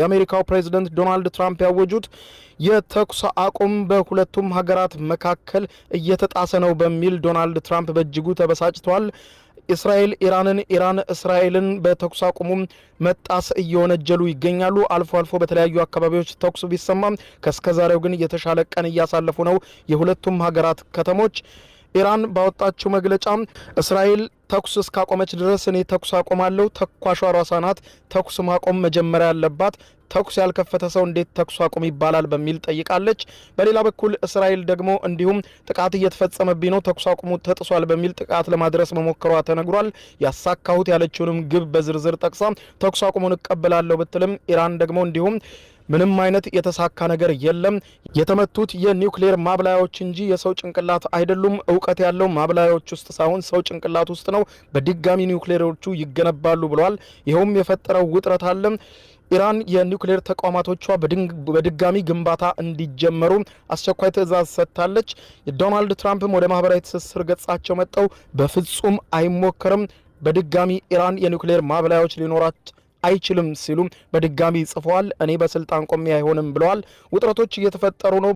የአሜሪካው ፕሬዝደንት ዶናልድ ትራምፕ ያወጁት የተኩስ አቁም በሁለቱም ሀገራት መካከል እየተጣሰ ነው በሚል ዶናልድ ትራምፕ በእጅጉ ተበሳጭተዋል። እስራኤል ኢራንን፣ ኢራን እስራኤልን በተኩስ አቁሙ መጣስ እየወነጀሉ ይገኛሉ። አልፎ አልፎ በተለያዩ አካባቢዎች ተኩስ ቢሰማም ከእስከዛሬው ግን የተሻለ ቀን እያሳለፉ ነው የሁለቱም ሀገራት ከተሞች። ኢራን ባወጣችው መግለጫ እስራኤል ተኩስ እስካቆመች ድረስ እኔ ተኩስ አቆማለሁ፣ ተኳሿ ራሷ ናት፣ ተኩስ ማቆም መጀመሪያ ያለባት፣ ተኩስ ያልከፈተ ሰው እንዴት ተኩስ አቁም ይባላል በሚል ጠይቃለች። በሌላ በኩል እስራኤል ደግሞ እንዲሁም ጥቃት እየተፈጸመብኝ ነው፣ ተኩስ አቁሙ ተጥሷል በሚል ጥቃት ለማድረስ መሞከሯ ተነግሯል። ያሳካሁት ያለችውንም ግብ በዝርዝር ጠቅሳ ተኩስ አቁሙን እቀበላለሁ ብትልም ኢራን ደግሞ እንዲሁም ምንም አይነት የተሳካ ነገር የለም፣ የተመቱት የኒውክሌር ማብላያዎች እንጂ የሰው ጭንቅላት አይደሉም። እውቀት ያለው ማብላያዎች ውስጥ ሳይሆን ሰው ጭንቅላት ውስጥ ነው። በድጋሚ ኒውክሌሮቹ ይገነባሉ ብለዋል። ይኸውም የፈጠረው ውጥረት አለ። ኢራን የኒውክሌር ተቋማቶቿ በድጋሚ ግንባታ እንዲጀመሩ አስቸኳይ ትዕዛዝ ሰጥታለች። ዶናልድ ትራምፕም ወደ ማህበራዊ ትስስር ገጻቸው መጥተው በፍጹም አይሞከርም፣ በድጋሚ ኢራን የኒውክሌር ማብላያዎች ሊኖራት አይችልም ሲሉ በድጋሚ ጽፈዋል። እኔ በስልጣን ቆሜ አይሆንም ብለዋል። ውጥረቶች እየተፈጠሩ ነው።